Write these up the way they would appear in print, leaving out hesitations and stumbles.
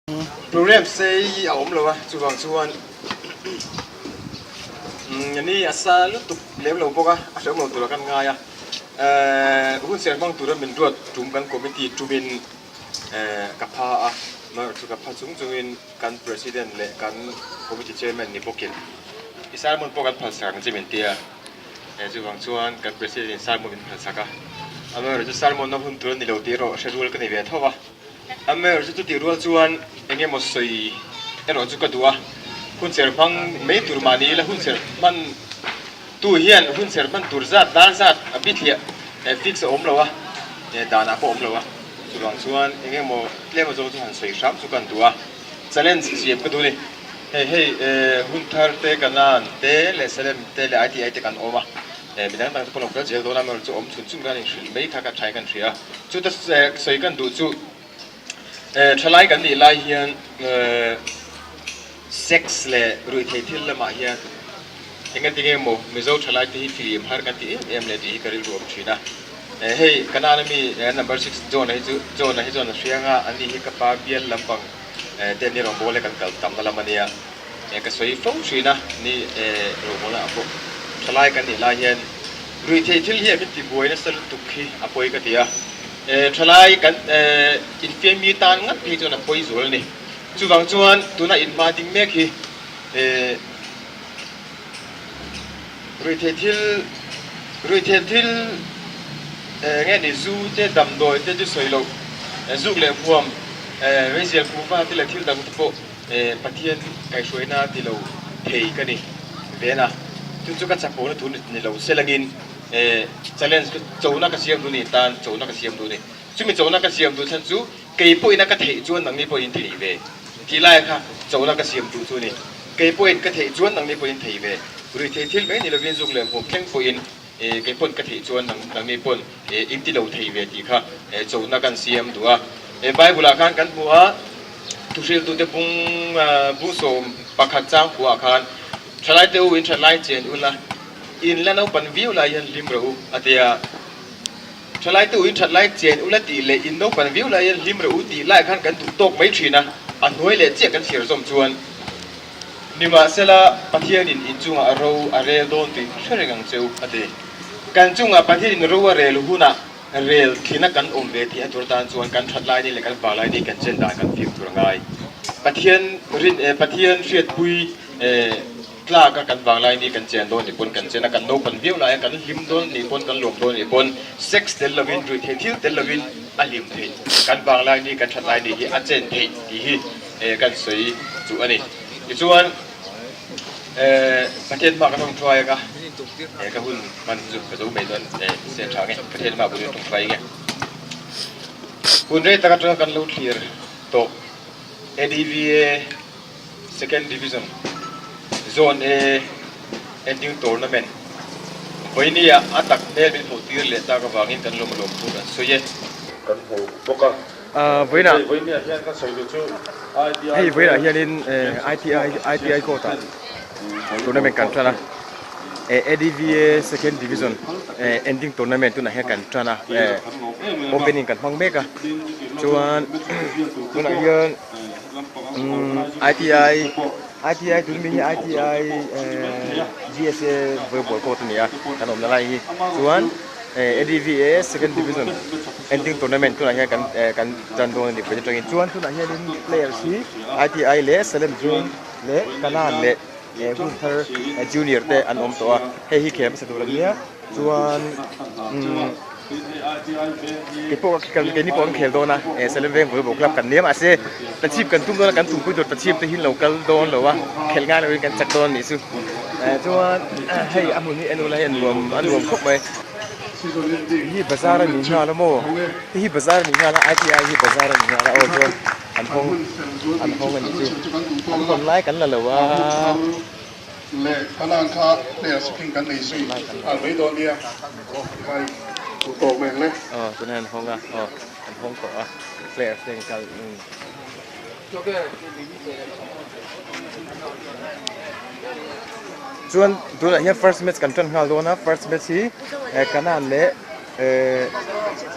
Program sei a awm lo a, chuvang chuan ni a sa lutuk lem lo bawk a, a hrehawm lo tura kan ngai a. Hun ser hmang tura min ruat tum kan committee tumin ka pha a, amaherawhchu ka pha chung chungin kan president leh kan committee chairman ni bawkin i sermon pawh kan phalsak ang che min ti a, chuvang chuan kan president in sermon min phalsak a, amaherawhchu sermon na hun tur a ni lo tih erawh hre rual ka ni ve tho a. Amaherawhchu chutih rual chuan eng emaw sawi erawh chu ka duh a, hunserh hmang mai tur mahni ila hunserh hman tu hian hunserh hman tur zat dar zat a bithliah fix a awm lo a, danah pawh a awm lo a, chuvang chuan eng emaw tlem azawng chu han sawi hram chu kan duh a, challenge siam ka duh a ni. Hei hei hun thar te Kanan te leh Salem te leh ITI te kan awm a. Mi dang dang te pawh lo kal zel dawn a, amaherawhchu chu awm chhun chhun khan inhrilh mai kha ka thain kan hria a. Chuta sawi kan duh chu thalai kan nih lai hian sex leh ruihtheih thil lamah hian engatinge maw Mizo thalai te hi fihlim har kan ti em em leh tih hi ka rilru awm thin a. Hei Kanaan ami number six John-a hi chu John-a hi chuan a hria anga ani hi ka pa bial lampang te an ni rawngbâwl hi kan kal tamna lam a nia. Ka sawi fo thin a, ni rawngbâwlna ah pawh thalai kan nih lai hian ruihtheih thil hi a min tibuai nasa lutuk hi a pawi ka ti a. Thalai kan infiam mi tan ngat phei chuan a pawi zual a ni. Chuvang chuan tuna inhma ding mek hi Ruihtheih thil Ruihtheih thil nge ni zu te damdawi te chu sawi loh zuk leh huam meizial kuhva te leh thil dang te pawh Pathian kaihhruaina ti lo thei ka ni ven a, chu chu ka chakpawhna thu ni lo se langin challenge ka chona ka siam duh ni tan chona ka siam duh ni. Chumi chona ka siam duh chhan chu Kei pawhin a ka theih chuan nangni pawhin thei ve tih lai kha chona ka siam duh chu ni. Kei pawhin ka theih chuan nangni pawhin thei ve. Ruihtheih thil mai ni lovin zuk leh hmuam thleng pawhin kei pawn ka theih chuan nangni pawn in ti lo thei ve tih kha chona kan siam duh a. Bible ah khan kan hmu a, thuhriltute bung bung 11 chang khuaah khan Thalaite u in thatlai chen ula, in la naupan viau lai hian hlim rawh u a ti a. Thalai te uin that lai chen ula tih leh in naupan viau lai hian hlim reuh u tih lai khan kan duh tawk mai thin a, a hnuai leh chiah kan thlir zawm chuan nimahsela Pathianin in chungah ro a rel dawn tih hre reng ang che u a ti. Kan chungah Pathianin ro a rel hunah rel thlina kan awm ve tih a tur tan chuan kan that lai ni leh kan valai ni kan chen dan kan fim tur a ngai. Pathian rin Pathian hriatpui Tlak a kan vanglai ni kan chen dawn nih pawn kan chen a, kan naupan viau lai a kan hlim dawn nih pawn kan lawm dawn nih pawn sex tel lovin ruihtheih thil tel lovin a hlim theih, kan vanglai ni kan thatlai ni hi a chen theih tih hi kan sawi chu a ni. Tichuan Pathian hma ka tawngthuai anga ka hun hman chu ka zo mai dawn se tha nge Pathian hma bul in tawngthuai nge. Hun rei tak atanga kan lo thlir tawh ADVA. Second Division Zone A Ending Tournament vawinia a tak hmel min hmuh tir leh tak avangin kan lawm lawm thu kan sawi e. Kan hmu bawk a. Vawiinah Hei vawinia hian kan sawi duh chu ITI hei vawiinah hianin ITI ITI court ah tournament kan tan a ADVA Second Division Ending Tournament tunah hian kan tan a opening kan hmang mek a chuan tunah hian. ITI ITI tun mi hi ITI GSA volleyball court a ni a kan awmna lai hi chuan ADVA second division ending tournament tunah hian kan kan tan dawn a ni pawhin atangin chuan tunah hianin players hi ITI leh Salem Zung leh Kanan leh Hunthar junior te an awm tawh a hei hi khel hmasa tur an nia. Chuan umm keipawh kan keini pawh kan khel dawn a eh Salem Veng Volleyball Club kan nia mahse tachhip kan tum dawn a kan tumpui tur tachhip te hi an lo kal dawn lo a khelh ngai loin kan chak dawn a nih chu eh chuan hei a hmun hi en ula hei a nuam a nuam khawp mai hi bazar a ni nghal a maw hei hi bazar a ni nghal a ITI hi bazar a ni nghal a aw chuan an hawng an hawng a nih chu an hawn lai kan la lo a. Leh Kanan kha player sitting kan nei zui nghal mai dawn nia kai duh tawk mai ang le. Aw tunah an hawng a aw an hawng tawh a player te an kal umm. Chuan tunah hian first match kan tan nghal dawn a first match hi Kanan leh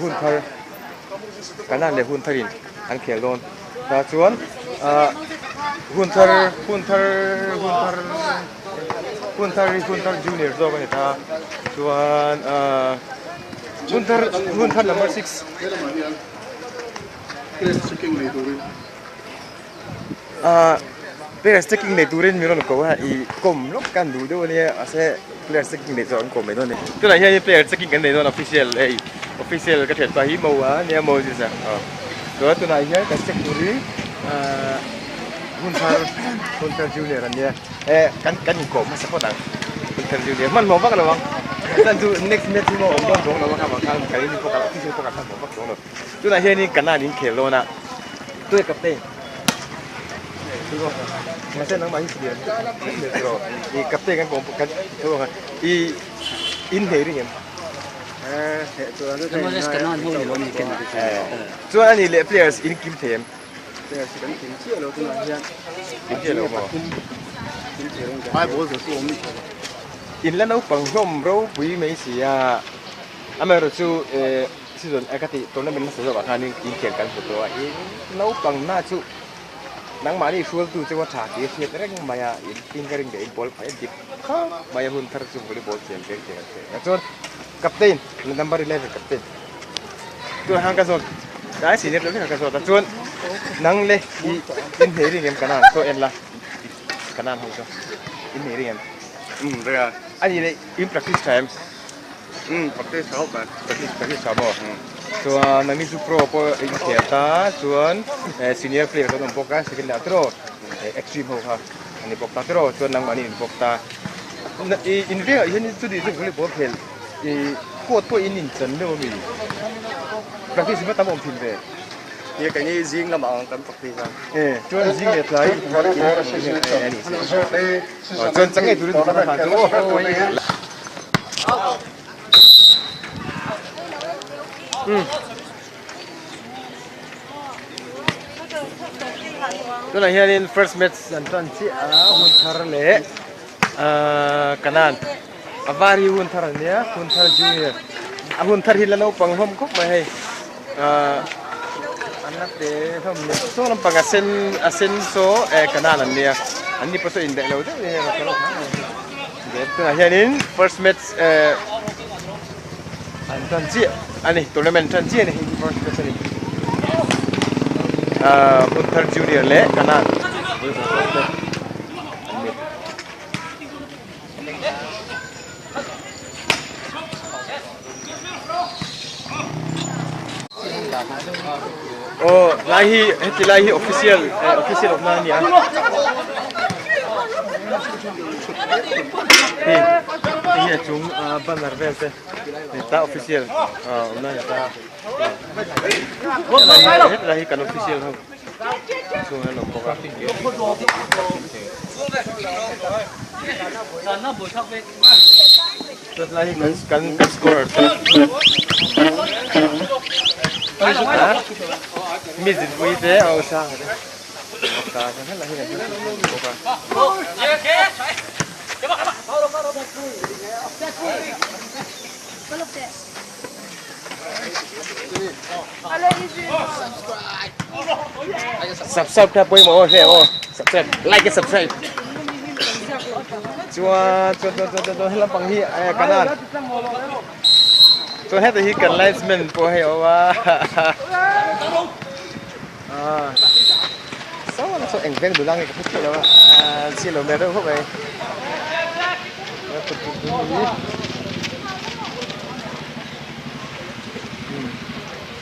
Hunthar Kanan leh Huntharin an khel dawn tah chuan. Ah hun thar hun thar hun thar hun thar hi hun thar junior zawk a ni ta chuan ah hun thar hun thar number six. Ah players checking nei turin min rawn ko a ih kawm lawk kan duh deuh ania mahse players checking neih chu an kawm mai dawn a ni tunah hian player checking kan nei dawn official hei official ka thianpa hi mo a nia Moses a aw chuan tunah hian kan check tur hi ah hun thar hun thar junior an nia eh kan kan inkawm hmasa phawt ang hun thar junior hmanhmawh vak lo ang chuan chu next match hi maw awm dawn chuang lo a kha vang khan kan in pawh official pawh kan hmanhmawh vak chuang lo tunah hianin kanan inkhel dawn a. Tui captain mahse nangmah hi chutiang tiraw i captain kan kawm kan thu ang a i in hneh ring em chuan ani leh players in kim thei em kim chiah lo maw in la naupang hlawm ropui mai si a amaherawhchu eh. Season a ka tih tournament hmasa zawkah khanin inkhel kan hmu tawh a, i naupang na chu nangmahni hrualtu chu a tha tih a hriat reng mai a, in fingering leh in ball phah dik khawp mai a, hun thar chu volleyball thiam veng thei ang che. Chuan captain number 11 captain chuan hang ka zawt tlai senior deuh hlek a ka zawt a, chuan nang le i inhneh ring em kanan saw en la kanan ho chu inhneh ring em? Umm ring a. Ani leh in practice tha em? Umm practice tha khawp mai. Practice practice tha maw? Chuan nangni chu pro pawh in khel ta chuan senior player kan awm bawk a second ah tiraw extreme ho kha an ni bawk ta tiraw chuan nangmahni in bawk ta i in vengah hian chuti chu volleyball khel i court pawh in inchan deuh ami practice hi va tam awm thin ve. Nia keini zing lamah ang kan practice a. Chuan zing leh tlai chuan chang ngei turin chu aw. Tunah hianin first match an tan chiah a hun thar leh ahh kanan a var hi hun thar ania hun thar junior a hun thar hi la naupang hlawm khawp mai hei ahh an la te hlawm nia saw lampang a sen a sen saw eh kanan an nia an ni pawh saw indaih lo deuh a ni. Tunah hianin first match eh an tan chiah a ni tournament tan chiah a ni hei hi first match a ni ah Hunthar Junior leh Kanan an ni. Aw lai hi heti lai hi official eh official awmna a ni a hei hei hi a chung ah banner vel te heta official ah awmna a ni ta heti lai hi kan official ho chhung an awm bawk a. Tunlai hi kan kan scorer te mi zinpui te a awsang te ta helai hi kan bawk a. Subscribe kha pawimawh aw hre aw subscribe like and subscribe chuan chuan chuan chuan chuan helam pang hi eh kanan chuan heta hi kan linesman pawh hei a awm a ah saw saw eng veng duh lang nge ka hre chiah lo a ah chiah lo hmel reuh khawp mai.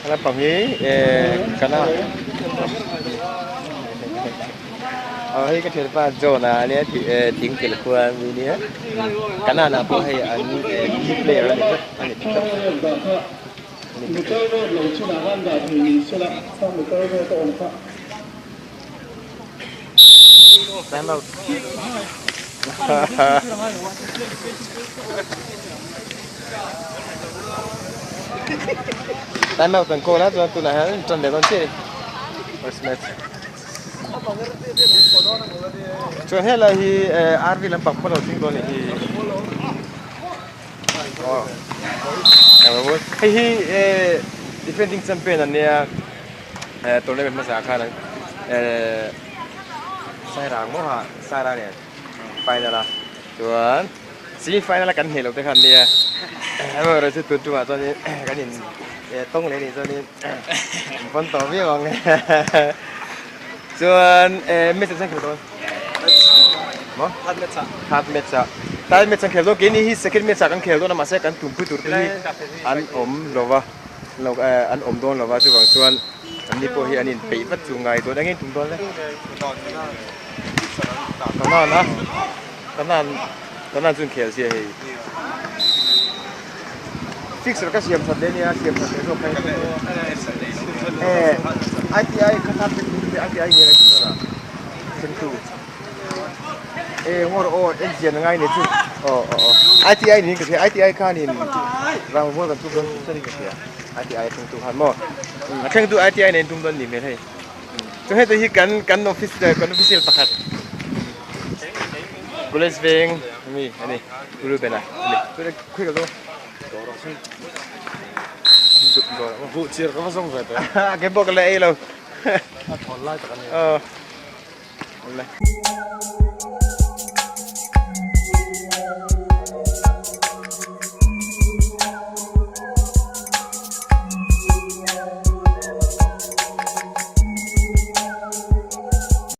Lampang hi eh kana aw hei ka thianpa John a ania eh thing tel khua ami ania kana ah pawh hei an key player a ni tlat a ni tlat. Time out. Time out an call a chuan tunah hian tan leh dawn chiah a ni first match. Chuan helai hi RV lampang pawh a lo thleng dawn a nih hi. Hei hi defending champion an nia. Tournament hmasa khan Sairang maw ha Sairang nen final a chuan semi final a kan hneh loh te khan nia amaherawhchu tun tumah chuanin kan in tawng leh anih chuanin in pawn tawh viau ang chuan match an khel dawn maw third match ah third match an khel dawn keini hi second match ah kan khel dawn a mahse kan tumpui tur te hi an awm lo va an awm dawn lo va chuvang chuan. An ni pawh hi an inpeih vat chu ngai dawn engin tum dawn le Kanan a Kanan Kanan chu inkhel sia hei fixer ka siam that leh nia siam that leh zawk kha eh ITI kha thar ITI nge tum dawn a thlengtu eh ngawr aw en chian a ngai ni chu aw aw aw ITI niin ka hria ITI khanin rangvawl kan tum dawn chuan ka hria. ITI thlengtu khan maw a thlengtu ITI nen tum dawn ni hmel hei chu heti hi kan kan office kan official pakhat college veng ami ani guru bena ani khui ka zo bu chir ka va zawng ve te a ke bawk le ei lo a thawn lai tak ani aw.